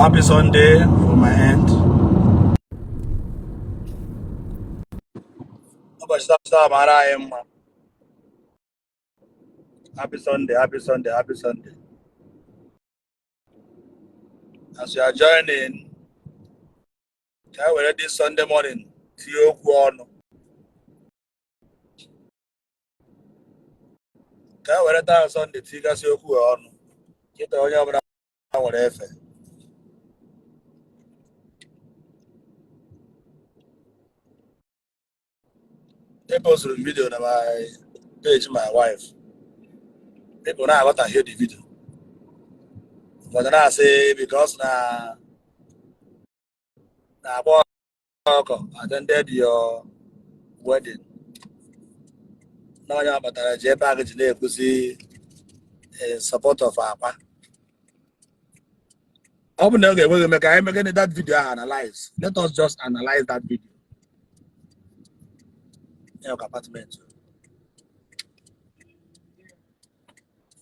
Happy Sunday from my end. Ụbọchị taa mara anyị mma. Happy Sunday, happy Sunday, happy Sunday. As you are joining, ka anyị were this Sunday morning tinye okwu ọnụ. Ka anyị were taa Sunday tigasị okwu ọnụ. Kịta onye ọbụla nwere efe. Eposturu m video na my page my wife. People na-aghọtahie the video. Ụfọdụ na-asị because na Akwa Ọkụkọ attended your wedding. Na onye kpatara JPAC ji na-ekwuzi in support of Akwa. Ọ bụ na ọ ga-enweghị eme ka anyị megide that video ahụ analyze. Let us just analyze that video. Apartment.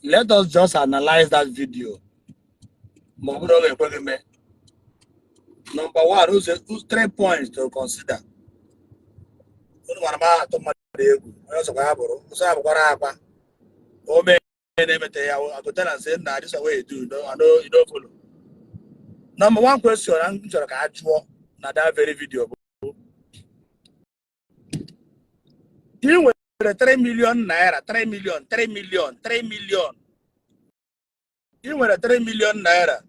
Let us just analyze that video. Ma ọ bụrụ ọ ga-ekwe gị mee. Number one, ụzọ three points to consider. Unu mara m atụ mmadụ egwu, onye ọsọkwa ya bụrụ, ọsọ ya bụkwara Akwa. O mee na-emete ya, I go tell am say, "Nna, this one wey you do, no, I no, you no follow." Number one question m chọrọ ka a jụọ na that very video bụ, ị nwere 3 million naira, 3 million, 3 million, 3 million. Ị nwere 3 million naira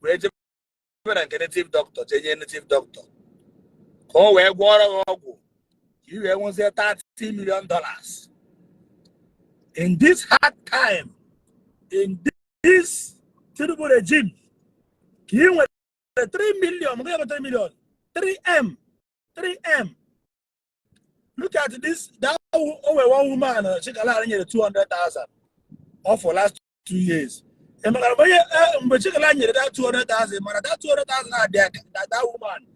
wee jebe na nke native doctor, jee nye native doctor ka o wee gwọọrọ gị ọgwụ ka ị wee nwezie $30 million. In this hard time, in this Tinubu regime, ka ị nwere 3 million, maka ya 3 million, 3M, 3M. Look at this, that o nwere one woman Chikala nyere 200,000 ọ for last 2 years. Maka onye mgbe Chikala nyere that 200,000, mana that 200,000 adị that woman,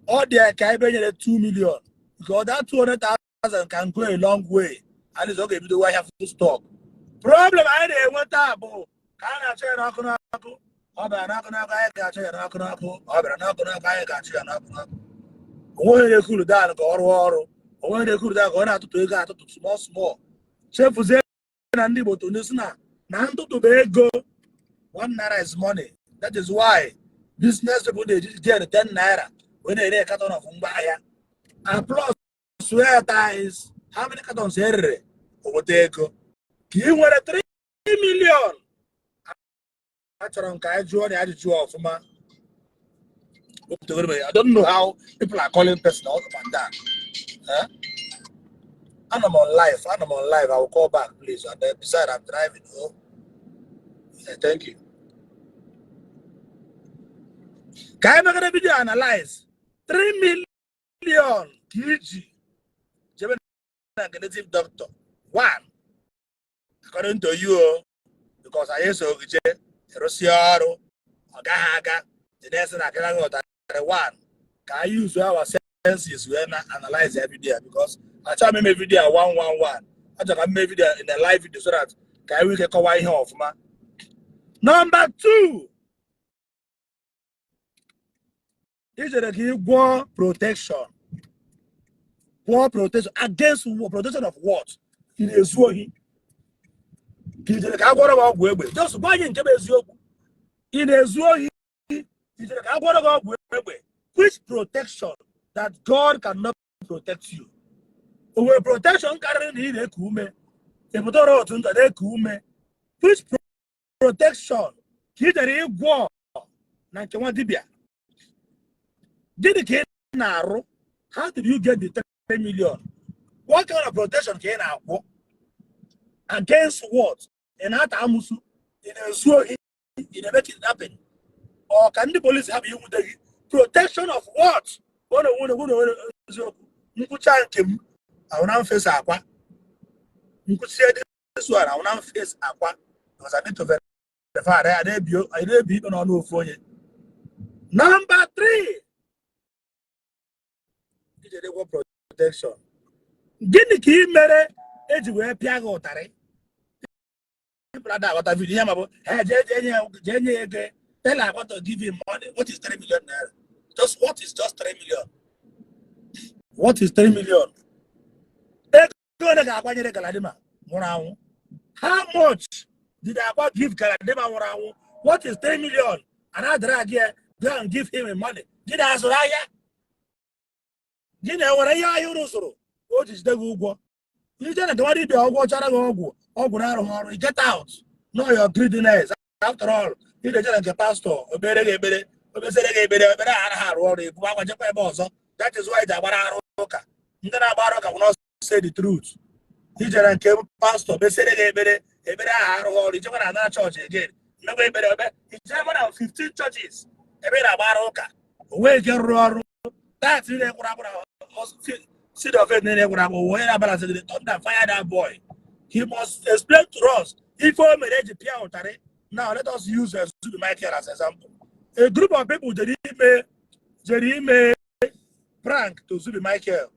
ọ dị ka ebe nyere 2 million, because that 200,000 can go a long way. At least ọ ga-ebido ahịa food stock. Problem anyị na-enweta bụ ka a na-achọ ya n'ọkụ n'ọkụ, ọ bịara n'ọkụ n'ọkụ, anyị ga-achọ ya n'ọkụ n'ọkụ, ọ bịara n'ọkụ n'ọkụ, anyị ga-achọ ya n'ọkụ n'ọkụ. Onweghị na-ecool down ka ọ rụọ ọrụ, onweghị na-ecool down ka ọ na-atụtụ ego atụtụ small small. Chefuzie na ndị Igbo tonu si na ntụtụ bụ ego. 1 naira is money. That is why business people na-eji jen 10 naira wee na-ere carton of ngwaahịa, and plus wee times how many cartons erere, o nweta ego. Ka ị nwere 3 million, achọrọ m ka anyị jụọ na ajụjụ ọfụma. I don't know how people are calling person up and down. Huh? And I'm on live. And I'm on live. I will call back, please. And then beside, I'm driving. Oh, yeah, thank you. Ka anyị megara video analyze 3 million ka iji jebe na nke native doctor. One, according to you, oh, because anyị eso gị jee ịrụsị ọrụ, ọ gaghị aga the next na akịra gị ụtarị. One, ka anyị use our senses wee na analyze ya video, because achọghị m ime video one one one. Achọrọ ka m mee video in a live video so that ka anyị nwee ike kọwaa ihe ọfụma. Number two, ị jere ka ị gwọọ protection, gwọọ protection against what? Protection of what? Ị na-ezu ohi ka ị jere ka a gwọrọ gị ọgwụ egbe? Just gwa anyị nke bụ eziokwu. Ị na-ezu ohi, ị jere ka a gwọrọ gị ọgwụ egbe? Which protection that God cannot protect you? O nwere protection karịrị na ị na-eku ume, ị pụtara otu nta na-eku ume? Which protection ka ị jere ịgwọ na nke nwa dibịa? Gịnị ka ị na-arụ? How did you get the 3 million? What kind of protection ka ị na-akwụ? Against what? Ị na-ata amụsụ? Ị na-ezu ohi? Ị na-eme kidnapping? Ọ ka ndị polisi hapụ inwute gị? Protection of what? Ọ na onwe onwe eziokwu nkwụcha nke m ahụ na mfesa Akwa nkwụchi this one ahụ na mfesa Akwa, because I need to verify. I na-ebi ikpe n'ọnụ ofu onye. Number three, ijere gwọ protection, gịnị ka ị mere eji wee pịa gị ụtarị? People ada aghọta video ihe ma bụ ha jee jee nye ya ego. Tell Akwa to give him money. What is 3 million naira? Just what is just 3 million? What is 3 million? Ego ole ga-agbanyere Galadima nwụrụ anwụ? How much did Akwa give Galadima nwụrụ anwụ? What is 3 million? And I drag here, go and give him money. Gịnị azụrụ ahịa? Gịnị enwere ihe ahịa unu zụrụ? O ji jide gị ụgwọ. Ije na nwa dibịa ọgwụ chara gị ọgwụ, ọgwụ na-arụghị ọrụ, get out. Know your greediness. After all, ị na-eje na nke pastọ, obere gị ekpere, obesere gị ekpere, ekpere a anaghị arụ ọrụ, ebu akwa jekwa ebe ọzọ. That is why ji agbara arụ ụka. Ndị na-agba arụ ụka will not say the truth. Ijere nke pastọ, besere gị ekpere, ekpere ahụ arụghị ọrụ, ijekwa na another church again. Mmekwa ekpere ebe ije more than 15 churches ebe ị na-agba arụ ụka. O nweghị nke rụrụ ọrụ. That niile kwụrụ akwụrụ, seed of faith niile kwụrụ akwụ, onye na-abara sị thunder fire that boy. He must explain to us ife o mere eji pịa ụtarị. Now let us use Zubi Michael as example. A group of people jere ime prank to Zubi Michael.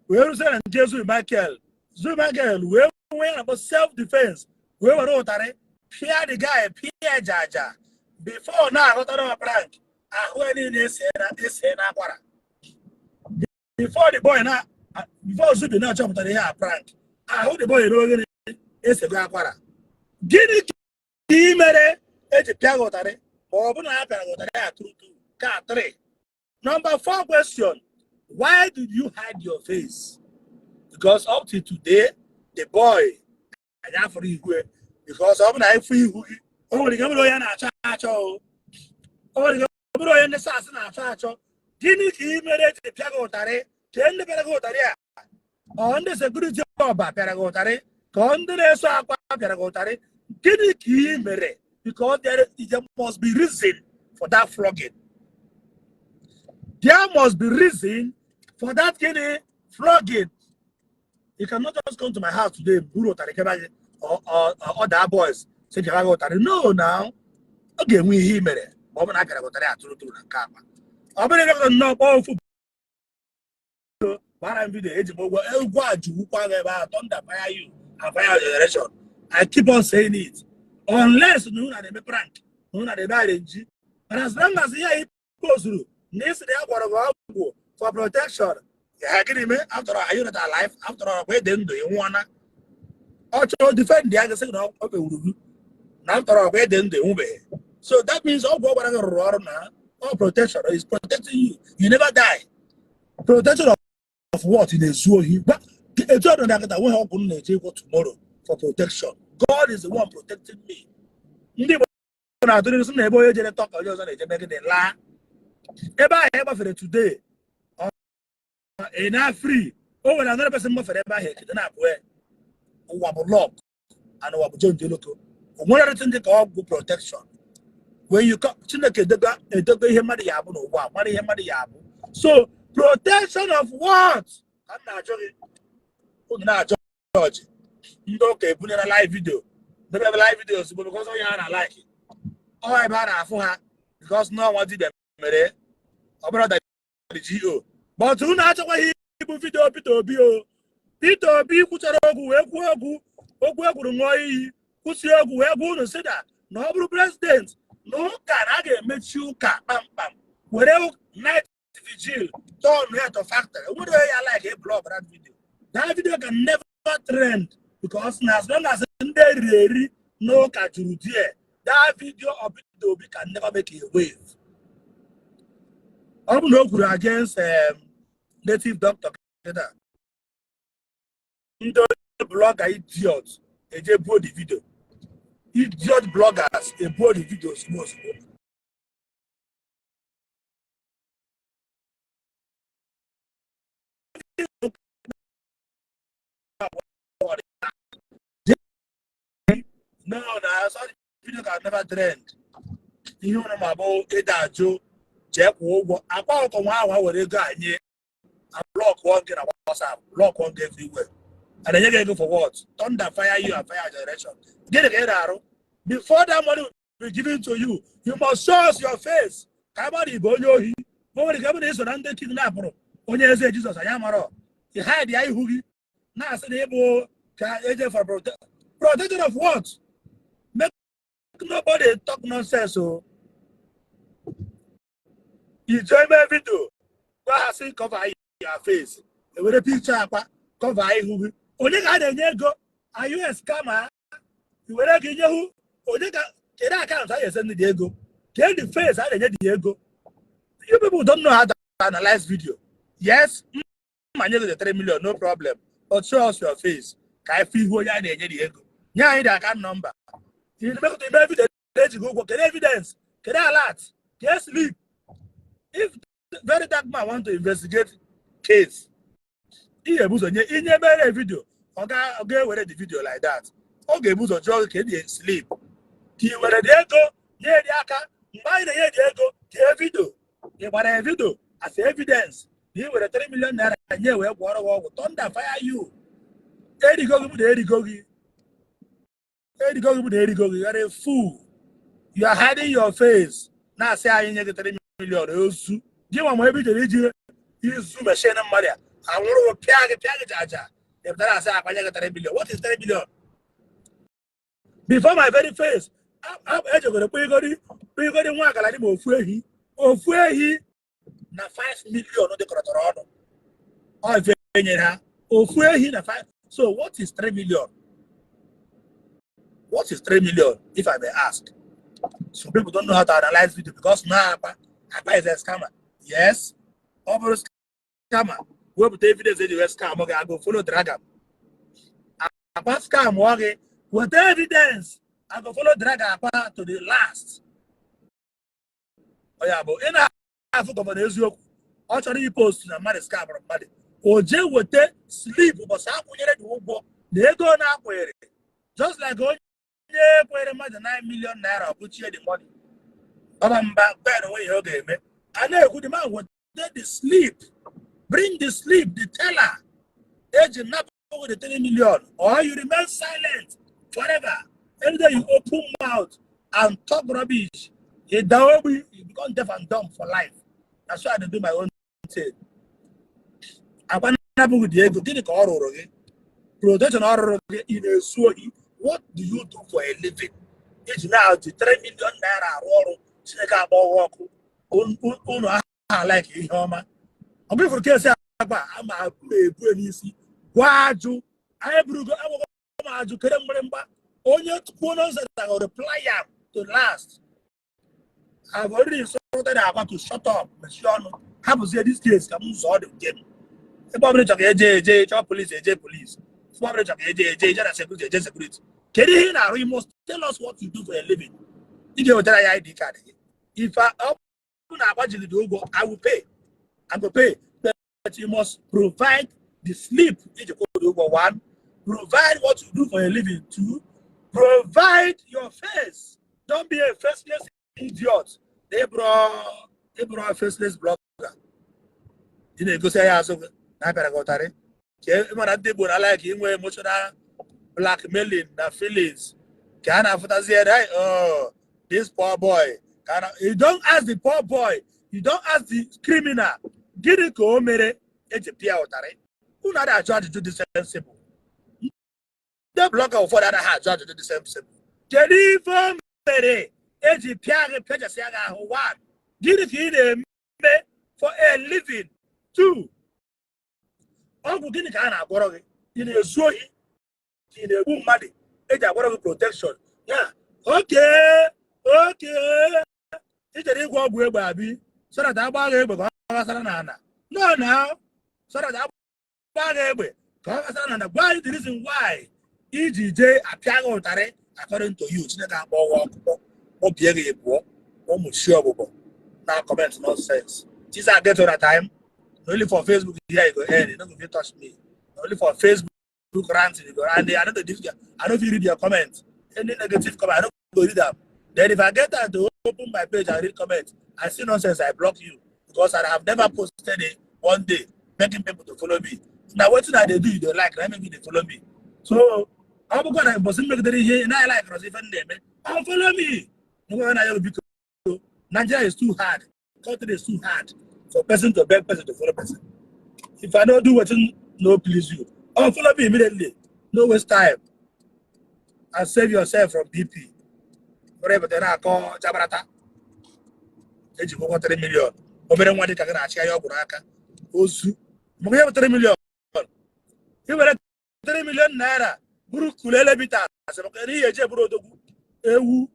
Wee ruzie na nje Zubi Michael. Zubi Michael wee nwee ya na self defense, wee were ụtarị pịa the guy, pịa jaja. Before na aghọtara prank, ahụ ya niile ese na akwara. Before the boy na before Zubi na-achọpụtara ihe a prank, ahụ the boy ere oghere, esego akwara. Gịnị ka ị mere eji pịa gị ụtarị, ma ọ bụ na a pịara gị ụtarị a true two ka three? Number four question: why did you hide your face? Because up to today, the boy, anyị afụrụ ihu ya, because ọ bụ na ịfụ ihu gị, o nwere ike bụrụ onye na-achọ achọ, o nwere ike bụrụ onye ndị SARS na-achọ achọ. Gịnị ka ị mere eji pịa gị ụtarị? Kee ndị pịara gị ụtarị a? Ọ ndị security ọba pịara gị ụtarị, ka ọ ndị na-eso Akwa pịara gị ụtarị? Gịnị ka ị mere? Because there must be reason for that flogging. There must be reason for that gịnị flogging. You cannot just come to my house today, buru ụtarị kebe gị, or other boys say pịara gị ụtarị. No, now ọ ga-enwe ihe ị mere, ma ọ bụ na a pịara gị ụtarị atụrụ tụrụ na nke akpa. Ọ bụrụ na nnọọ kpọọ ofu gbara m video, eji m ụgwọ egwu a jiwukwa gị ebe ahụ. Thunder fire you and fire your generation. I keep on saying it, unless na unu na-eme prank, na unu na-eme arrange. But as long as ihe anyị posturu na isi na ya gwọrọ gị ọgwụ for protection ya, gịnị mee? After all, are you not alive? After all, kwa dị ndụ, ị nwụọna. Ọ chọrọ defend ya, gị sị na ọ kpewuru gị na after all, kwa dị ndụ, enwubeghị. So that means ọgwụ ọ gwara gị rụrụ ọrụ na all protection is protecting you. You never die. Protection of what? Ị na-ezu ohi. Etu ọdụ na nkịta nweghị ọgwụ m na-eje ịgwọ tomorrow for protection. God is the one protecting me. Ndị Igbo na-atụ sị na ebe onye jere tọ ka onye ọzọ na-eje megide laa. Ebe ahụ e gbafere today, ị na free. O nwere another person gbafere ebe ahụ ekede na-abụ ya. Ụwa bụ luck and ụwa bụ jonjoloko. O nwere anything dị ka ọgwụ protection. When you come, Chineke edego edego ihe mmadụ ya abụ n'ụwa, mara ihe mmadụ ya abụ. So protection of what ka m na-ajụ gị? Unu na-ajụ ọjị, ndị ụka ebunyere live video, debe live video ozugbo, because onye ha na like ọ ebe a na-afụ ha, because n'ọnwa dibịa mere ọ bụrụ go. But unu achọkwaghị ibu video Peter Obi o. Peter Obi kwuchara okwu, wee kwuo okwu, okwu ekwuru, ṅụọ iyi, kwụsị okwu, wee gwa unu sị na na ọ bụrụ president na ụka, na a ga-emechi ụka kpamkpam, were night vigil turn ya to factory. Nwere onye ya like a blog that video. That video can never trend, because na as long as ndị eriri eri n'ụka juru there, that video of Peter Obi can never make a wave. Ọ bụ na o kwuru against native doctor kịta, ndị blogger idiot eje buo the video. Idiot bloggers ebuo the video ozugbo ozugbo. No, na such video can never trend. Ihe ụnụ ma bụ ịda ajụ, jee kwụọ ụgwọ Akwa Ọkọ nwa ahụ were ego anyị block one gị na WhatsApp, block one gị everywhere, and enye gị ego for what? Thunder fire you and fire generation. Gịnị ka ị na-arụ? Before that money will be given to you, you must show us your face, ka a mara ibe onye ohi. O nwere ike bụ na iso na ndị kidnapụrụ onye eze Jizọs. Anyị amarọ ị hide ya ihu gị, na-asị na ịbụ ka eje for protection of what? Make nobody talk nonsense o. Ije mee video, gwa ha sị cover your face, ewere picture Akwa cover ihu gị. Onye ka a na-enye ego? Are you a scammer? I were ego inye hụ onye ka? Kedu account a ga-ese ndị dị ego? Kedu the face a na-enye dị ego? You people don't know how to analyze video. Yes, mma nye gị the 3 million, no problem, but show us your face ka anyị fụ ihu onye a na-enye dị ego. Nye anyị the account number. Imekọta ime video ejighị ụgwọ. Kedu evidence? Kedu alert? Kedu slip? If Very Dark Man want to investigate case, ị ga-ebu ụzọ nye inye mere video, ọ ga-ewere the video like that. Ọ ga-ebu ụzọ jụọ gị ka edi slip, ka ị were dị ego nye dị aka. Mgbe anyị na-enye dị ego, ka e video ị gbara ya video as evidence na ị were 3 million naira nye wee gwọrọ gị ọgwụ. Thunder fire you. Erigo gị bụ na erigo gị, erigo gị bụ na erigo gị. You are a fool. You are hiding your face, na-asị anyị nye gị 3 million. Ozu gị nwa ma ebe ijere iji izu machine mmadụ a anwụrụ pịa gị, pịa gị jaja. Ị pụtara asị akpanye gị 3 million. What is 3 million before my very face? Ejegoro kpigori kpigori nwa agala dị ma ofu ehi, ofu ehi na 5 million dịkọrọtara ọnụ. Ọ ife enyere ha, ofu ehi na 5. So what is 3 million? What is 3 million, if I may ask? Some people don't know how to analyze video because na Akwa, Akwa is a scammer. Yes, ọ bụrụ scammer, wepụta evidence eji wee scam gị. Agụ follow drag am. Akwa scam ọ gị, weta evidence. I go follow drag Akwa to the last. Ọ ya bụ ị na-afụ Governor Eziokwu, ọ chọrọ ipost na mmadụ scamụrụ mmadụ, o jee weta slip ụbọchị akwụnyere gị ụgwọ na ego na-akwụnyere, just like onye kwere mmadụ 9 million naira, ọkụchie the money, ọba mba ben onwe ihe ọ ga-eme. A na-ekwu, the man weta the slip, bring the slip, the teller eji napụ the 3 million, or you remain silent forever. Any day you open mouth and talk rubbish, you ogbi, you become deaf and dumb for life. That's why I dey do my own thing. Akwa napụghị dị ego, gịnị ka ọ rụrụ gị? Protection ọ rụrụ gị? Ị na-ezu ohi? What do you do for a living iji na-ji 3 million naira arụ ọrụ? Chineke agbọghọ ọkụ unu aha like ihe ọma. Ọ bụrụ ifuru kesi agba ama ebu n'isi gwa ajụ anyị burugo agwagọ m ajụ kere mgbịrịmgba onye kwuo nonsense, I go reply am to last. I've already instructed Akwa to shut up, mechie ọnụ, hapụzie this case ka m zọọ the game. Ebe ọ bụla ị chọrọ ka eje eje, chọọ police eje police. Ebe ọ bụla ị chọrọ ka eje eje, eje na security eje security. Kedu ihe ị na-arụ? You must tell us what you do for a living. Ị ga-ewetara ya ID card gị. If ọ bụrụ na agbajiri gị ụgwọ, I will pay, I go pay, but you must provide the slip iji kwụrụ gị ụgwọ. One, provide what you do for a living. Two, provide your face. Don't be a faceless idiot. Ịbụrụ a faceless blogger, ị na-egosi ya azụ gị na-abịara gị ụtarị ka ị mara ndị Igbo na like inwe emotional blackmailing na feelings ka a na-afụtazi ya. Hey, oh, this poor boy ka a na. You don't ask the poor boy, you don't ask the criminal, gịnị ka o mere eji pịa ụtarị? Unu adịghị ajụ ajụjụ dị sensible. Ndị blogger ụfọdụ anaghị ajụ ajụjụ dị sensible. Kedu ife o mere eji pịa gị, pịachasịa gị ahụ? One, gịnị ka ị na-eme for a living? Two, ọgwụ gịnị ka a na-agwọrọ gị? Ị na-ezu ohi ka ị na-egbu mmadụ eji agwọrọ gị protection ya? Oke ị chere ịgwọ ọgwụ egbe abi so that agba gị egbe ka ọ ghasara n'ala? No, na so that agba gị egbe ka ọ ghasara n'ala. Gwa anyị the reason why iji jee apịa gị ụtarị according to you. Chineke akpọ gị ọkụ, kpọbie gị pụọ. Ụmụ chi ọbụbọ na comment nonsense. This I get to that time. Na only for Facebook here you go end. You no go fit touch me. Na only for Facebook ranting you go, and I no dey give. I no fit read your comment. Any negative comment, I no go read am. Then if I get time to open my page and read comment, I see nonsense, I block you, because I have never posted it one day begging people to follow me. Na wetin I dey do you dey like na make you dey follow me. So ọ bụkwa na mbọsị m megidere ihe ị naghị like rọzi ife m na-eme, unfollow me. Ngwa na ya, biko. Nigeria is too hard. Country is too hard for person to beg person to follow person. If I no do wetin no please you, unfollow me immediately. No waste time and save yourself from BP. Were ebe na-akọ jabarata eji ụgwọ 3 million. Obere nwa dịka gị na-achịgharị ọgwụ n'aka ozu. Maka ihe bụ 3 million, ị were 3 million naira bụrụ Kulele bitters, maka na ihe eji eburu odogwu ewu.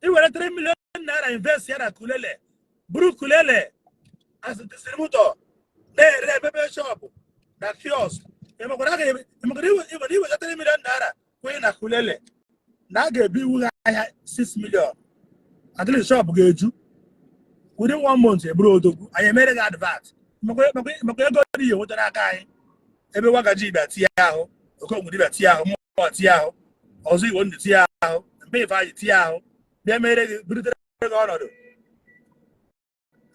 Ị were 3 million naira invest ya na Kulele, bụrụ Kulele as a distributor, na-ere ebe shop na kiosk. Ịmakwara iwere iweta 3 million naira kwenye na Kulele na a ga-ebu iwu ha ahịa 6 million, at least shop ga-eju within one month. Eburu odogwu, anyị emere gị advert maka ego dị ihe nwetara aka anyị. Ebe wagaji bịa tinye ahụ, Okongwu dibịa tinye ahụ, mmụọ tinye ahụ, ọzọ Igbo ndị tinye ahụ, mgbe Ifeanyị tinye ahụ, bịa mere gị, burutere gị ọnọdụ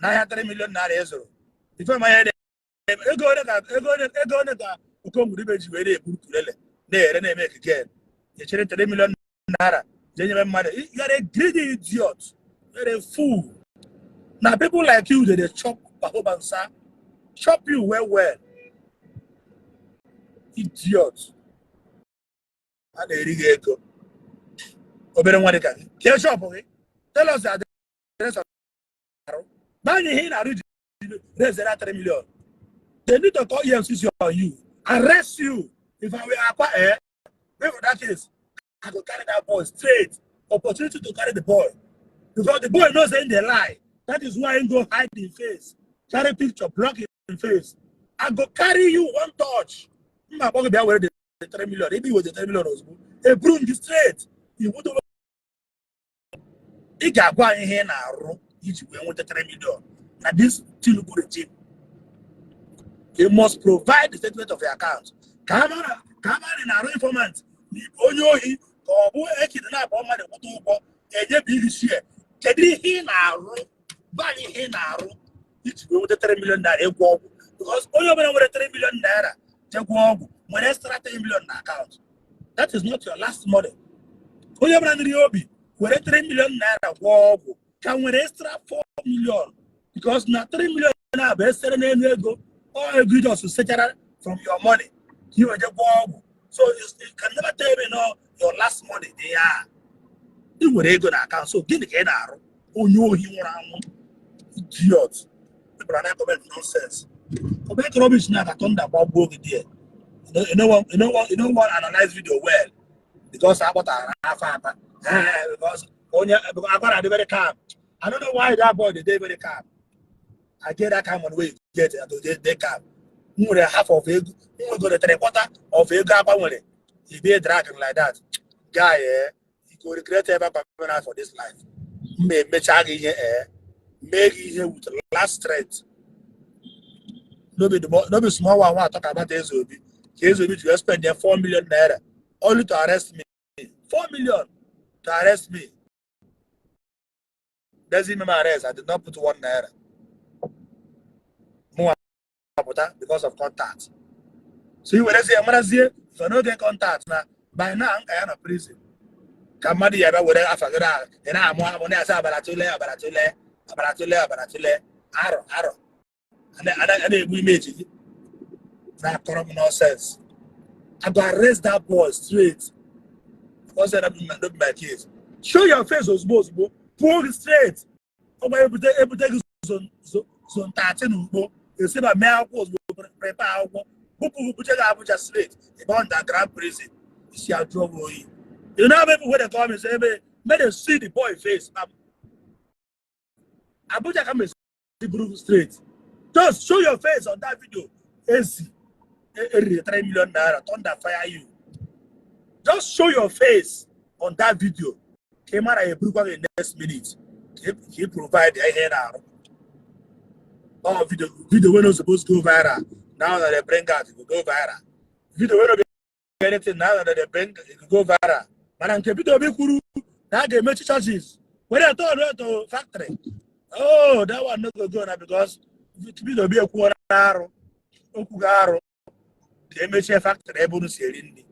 n'ahịa 3 million naira ịzụrụ. Ife ma ihe ego ole ka ego ole ka Okongwu dibịa ji wee na-eburu Kulele na-ere na-eme ekike echere 3 million naira jee nyebe mmadụ? You are a greedy idiot. You are a fool. Na people like you dey chop bahobansa, chop you well well. Idiot. A na-eri gị ego. Obere nwa dịka gị, kee shop gị. Tell us the address of arụ banye ihe ị na-arụ ji raise that 3 million. They need to call EFCC on you, arrest you. If I were Akwa, wait for that case, I go carry that boy straight. Opportunity to carry the boy, because the boy knows say dey lie. That is why he go hide him face, carry picture block him face. I go carry you one touch. Mma akpọ gị, bịa were the 3 million. Ebe iweta 3 million ozugbo, eburu m gị straight. Iwu ị ga-agwa anyị ihe ị na-arụ iji wee nweta 3 million na this Tinubu regime. You must provide the statement of your account ka a mara na na-arụ informant na ịbụ onye ohi, ka ọ bụ ekidnap mmadụ kwụta ụgwọ enyebi iri share. Kedu ihe ị na-arụ? Gwa anyị ihe ị na-arụ iji wee nweta 3 million naira ịgwọ ọgwụ, because onye ọbụla nwere 3 million naira je gwọọ ọgwụ nwere extra 3 million na account. That is not your last money. Onye ọbụla nri obi were 3 million naira gwọọ ọgwụ ka nwere extra 4 million, because na 3 million na bụ esere n'elu ego ọ ego just sechara from your money ka i wee je gwọọ ọgwụ. So you can never tell me no your last money dị ya. Ị nwere ego na account, so gịnị ka ị na-arụ? Onye ohi nwụrụ anwụ, idiot. People are not comment nonsense, comment rubbish. Na ka thunder gbagbuo gị there. You know what, analyze video well, because akpọtara n'afọ ata. Because onye agbara dị very calm. I don't know why that boy dey very calm. I get that kind money wey you get to dey calm. M nwere half of ego m nwegoro, three quarter of ego akpa nwere. E be dragging like that guy, eh, you go regret ever coming out for this life. M ma emecha gị ihe, mee gị ihe with last strength. No be small one. Wan talk about Eze Obi, ka Eze Obi ji wee spend there 4 million naira only to arrest me. 4 million to arrest me. Doesn't mean arrest. I did not put 1 naira. Mụ pụta because of contact. So i werezie marazie, if I no get contact na by now nka ya na prison. Ka mmadụ ya bịa were afa gị na ị na-amụ amụ na-asa abara tụle, abara tụle, abara tụle, abara tụle, arọ arọ a na-egbu imeji gị na-akọrọ m nonsense. I go arrest that boy straight because that no be my case. Show your face ozugbo ozugbo, pụọ gị straight. Ọ gba ebute gị zone 13 ugbo, esi ma mee akwụkwọ ozugbo, prepare akwụkwọ, bupụ gị, buje gị Abuja straight, ịba underground prison. Isi ajụọ gị oyi. You know how people wey dey call me say ebe make dem see the boy face. Abuja ka m esi buru straight. Just show your face on that video. Ezi eriri 3 million naira, thunder fire you. Just show your face on that video ka ị mara ya eburukwa gị next minute ka ị provide ya ihe ị na-arụ. Oh, video wey no suppose go viral, now that they bring out, it go go viral. Video wey no be anything, now that they bring it, go viral. Mana nke Peter Obi kwuru na a ga-emechi churches were turn to factory, oh, that one no go go na, because Peter Obi ekwuo na arụ okwu ga arụ ka emechie factory ebe unu si eri nri,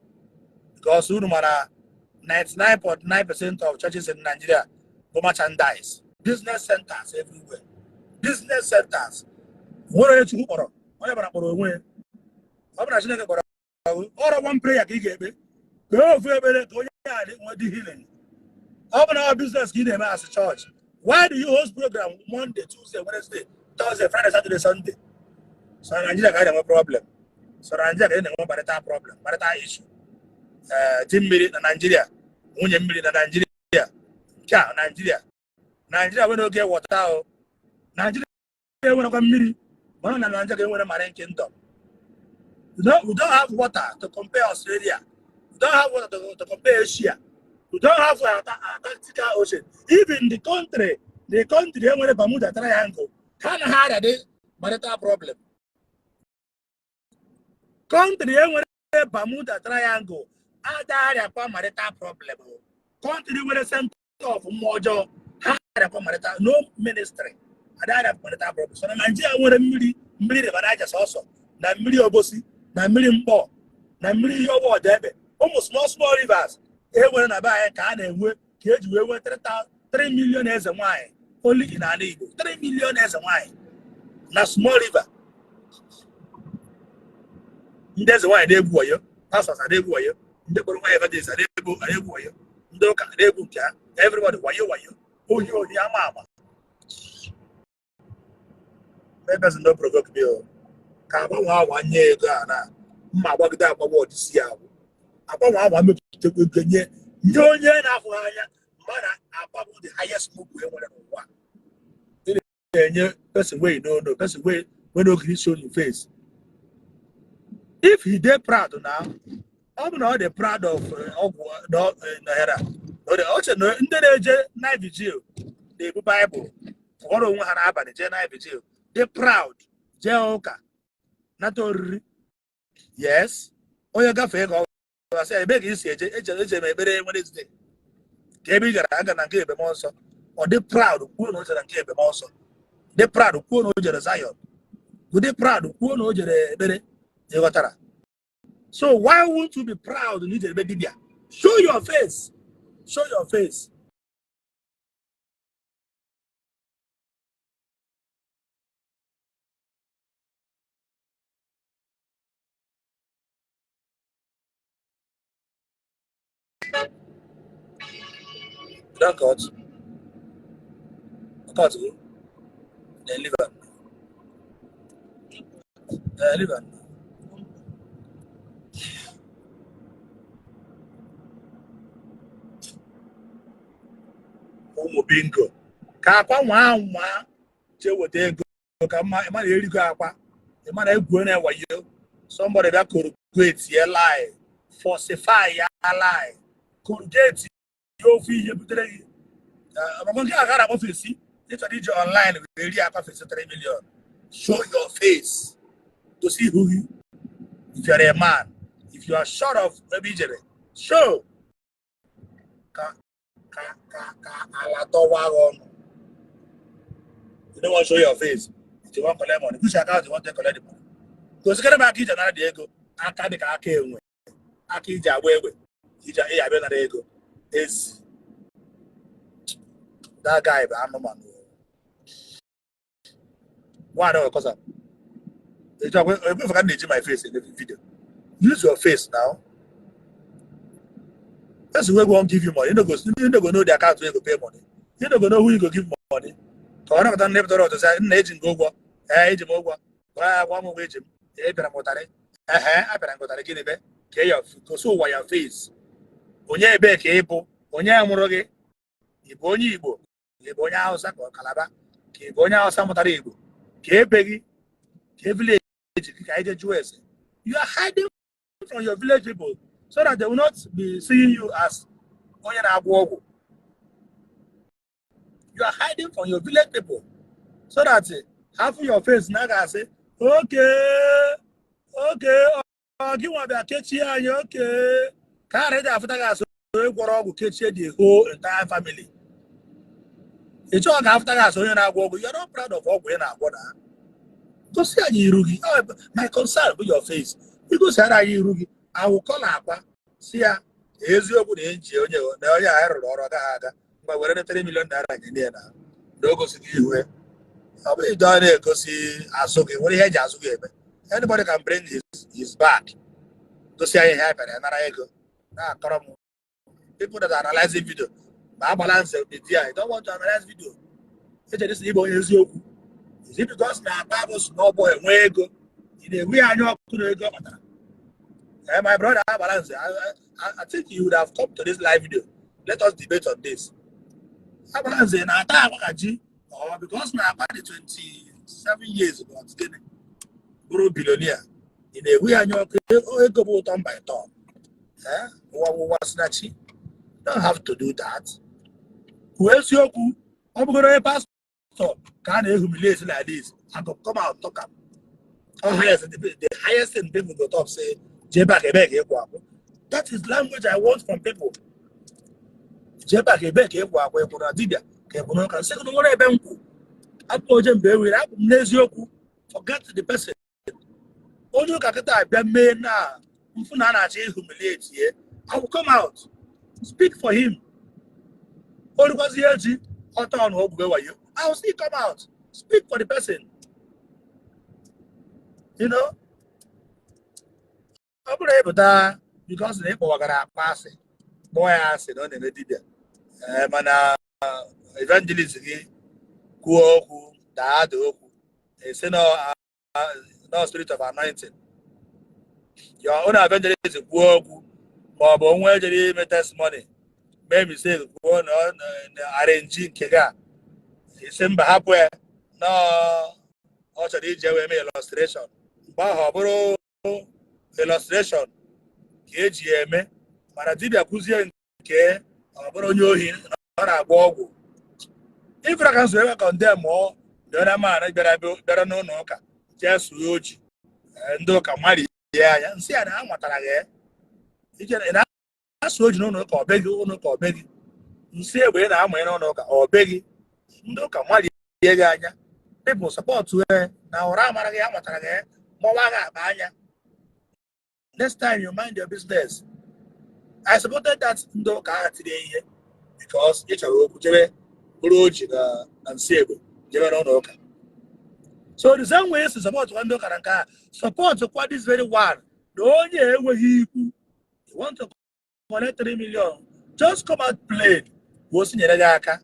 because unu mara 99.9% of churches in Nigeria bụ merchandise, business centers everywhere, business centers. Nwere onye Chukwu kpọrọ, onye bara kpọrọ onwe ya. Ọ bụ na Chineke kpọrọ ọrụ, one prayer ka ị ga-ekpe, kpee ofu ekpere ka onye ya dị nwe dị healing. Ọ bụ na ọ business ka ị na-eme as church, Why do you host program Monday, Tuesday, Wednesday, Thursday, Friday, Saturday, Sunday? So na Nigeria ka a na-enwe problem. So na Nigeria ka a na-enwe marital problem, marital issue. Ee, di mmiri na Nigeria, nwunye mmiri na Nigeria, nke a Nigeria. Nigeria nwere oge water o. Nigeria enwerekwa mmiri, mana na Nigeria ka enwere marine kingdom. We don't have water to compare Australia. We don't have water to compare Asia. We don't have Antarctica Ocean. Even the country enwere Bermuda Triangle, ha na ha arịa marital problem. Country enwere Bermuda Triangle ada arịakwa marital problem. Country nwere center of mmụọ ọjọọ, ha arịakwa marital, no ministry ada arịakwa marital problem. So na Nigeria nwere mmiri, mmiri River Niger sọsọ, na mmiri Obosi, na mmiri Mkpọ, na mmiri ihe ọwa ọdebe, ụmụ small small rivers e nwere na be anyị ka a na-enwe, ka eji wee nwee 3 million eze nwanyị only in ala Igbo. 3 million eze nwanyị na small river. Ndị eze nwanyị na-egwu wayo, pastors na-egwu wayo, ndị kpọrọ nwa evangelist na-egwu wayo, ndị ụka na-egwu nke ha, everybody wayo wayo, ohi ohi, ama ama. Maybe no provoke me o. Ka agbanwe awa nye ego a na mma agbagide agbagba ọdịsi ya agwụ. Agbanwe awa mepụtakwa ego nye nye onye na-afụ anya mana akwa bụ the highest mugu e nwere n'ụwa. Ị na-enye person wey you no know, person wey no gree show you face. If he dey proud now, ọ bụ na ọ dị proud of ọgwụ naira ọ che na ndị na-eje night vigil na-ebu Baịbụl pụọrọ onwe ha n'abalị jee night vigil, dị proud, jee ụka, nata oriri. Yes, onye gafee ka ọ gasị, ebe ka isi eje? Eje m ekpere Wednesday. Ka ebe ị gara? Aga na nke ebe mmụọ nsọ. Ọ dị proud kwuo na o jere nke ebe mmụọ nsọ, dị proud kwuo na o jere Zion, dị proud kwuo na o jere ekpere. Ị ghọtara? So why won't you be proud na ijere ebe dibịa? Show your face, show your face. You don cut cut go, then leave am. Leave am. Ụmụ bingo, ka akwa nwa nwa jee weta ego ka mma. Ịma na erigo akwa, ịma na egwu na-ewayo. Somebody bịa corrugate ya lie, falsify ya lie, corrugate ya ofu ihe butere gị amaka nke a gara akpọ face. Ị chọrọ iji online wee rie akwa face 3 million. Show your face, gosi ihu gị. If you are a man, if you are sure of ebe i jere, show ka ala dọwa gị ọnụ. You don't want to show your face, you want collect money. Which account you want to collect the money? Gosikere m aka ije nara dị ego, aka dị ka aka enwe, aka iji agba egbe, iji ị abịa nara ego ezi. That guy bụ anụmanụ. Why don't cause am? If I can eji my face in the video, use your face now. Person wey wan give you money, you no go know the account wey you go pay money. You no go know who you go give money. Ka ọ napụta ndị pụtara ọtụ sị, nna, eji m gị ụgwọ. Ee, eji m ụgwọ. Gwa ya, gwa m ụgwọ eji m. Ee, bịara m ụtarị. Ehe, abịara m gị ụtarị. Gịnị be ka ya gosi ụwa ya face? Onye ebee ka ị bụ? Onye mụrụ gị? Ị bụ onye Igbo? Ị bụ onye Hausa ka ọ Kalaba? Ka ị bụ onye Hausa mụtara Igbo? Ka ebe gị? Ka e village gị? Ka anyị jee jụọ ese. You are hiding from your village people so that they will not be seeing you as onye na-agwọ ọgwụ. You are hiding from your village people so that half your face na ga-asị, okay, okay, ọ gị nwa bịa kechie anyị, okay, ka a ghara afụta gị asị onye gwọrọ ọgwụ kechie the whole entire family. Ị chọọ ka afụta gị asị onye na-agwọ ọgwụ. You are not proud of ọgwụ ị na-agwọ. Na gosi anyị iru gị. Oh, my concern bụ your face. Igosiara anyị iru gị, awụkọla akwa si ya eziokwu na eji onye na onye a rụrụ ọrụ agaghị aga mgbe were 3 million naira nye ya na o gosi gị ihu ya. Ọ bụghị ọ na-egosi azụ gị nwere ihe eji azụ gị eme. Anybody can bring his back, gosi anyị ihe a bịara ya nara ego na-akọrọ m. People that are analyzing video ma agbala nze media, you don't want to analyze video. Echere sị ịbụ onye eziokwu. Is it because na akpa bụ small boy nwee ego, ị na-enwe ya anya ọkụ na ego ọ kpatara? Eh, my brother Abalanze, I think you would have come to this live video. Let us debate on this. Abalanze na-ata akwa ka ji, or because na akpa dị 27 years but gịnị bụrụ billionaire, ị na-enwe ya anya ọkụ? Ego bụ ụtọ mba ịtọ. Eh, ụwa bụ ụwa si na chi. You don't have to do that. Kwuo eziokwu. Ọ bụgoro onye pastor ka a na-ehumiliate like this, I go come out talk am. Oh, highest, the highest thing people go talk say, "Jpac, ebe ka ịkwụ akwụ." That is language I want from people. "Jpac, ebe ka ịkwụ akwụ, ịkwụ na dibịa ka ịkwụ n'ụka?" Nsị gị nwere ebe m kwụ akpụ oje mgbe e were akpụ m n'eziokwu. Forget the person. Onye ụka kịta abịa mee na mfụ na a na-achọ ihumiliate ye, I will come out, speak for him. Olukwazi echi ọtọ na ogwube wayo, I will still come out, speak for the person. Ọ bụrụ ịpụta because na ịkpọwagara akpa asị, kpọọ ya asị na ọ na-eme dibịa. Ee, mana evangelist gị kwuo okwu, daa ada okwu, esi no spirit of anointing. Your own evangelist kwuo okwu, ma ọ bụ onwe jere ime testimony, mee mistake, kwuo na ọ na arrange nke gị a, esi mba, hapụ ya na ọ chọrọ ije wee mee illustration. Mgbe ahụ ọ bụrụ illustration ka eji ya eme, mana dibịa kwuzie nke ọ bụrụ onye ohi na ọ na-agba ọgwụ. Ifere ka nso ebe condemn ọ the other man bịara n'ụlọ ụka jee suo oji. Ndị ụka mmadụ ya anya nsị ya na ha matara ya ije ị na-asụ oji n'ụlọ ụka, ọ beghị ụlọ ụka, ọ beghị nsị egbe ị na-amanye n'ụlọ ụka, ọ beghị ndị ụka mmadụ ihe gị anya. People support na ụra amara gị, amatara gị mawa gị akpa anya. Next time, you mind your business. I supported that ndị ụka ahụ tiri ihe because ị chọrọ okwu, jebe bụrụ oji na nsị egbe jebe n'ụlọ ụka. So the same way si support kwa ndị ụka na nke a, support kwa this very one na onye enweghị ikwu. You want to collect 3 million, just come out plain ka o si nyere gị aka.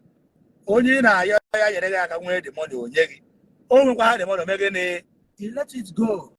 Onye ị na-ayọ ya nyere gị aka nwee the money, onye gị o nwekwa ha the money, ome gịnị? You let it go.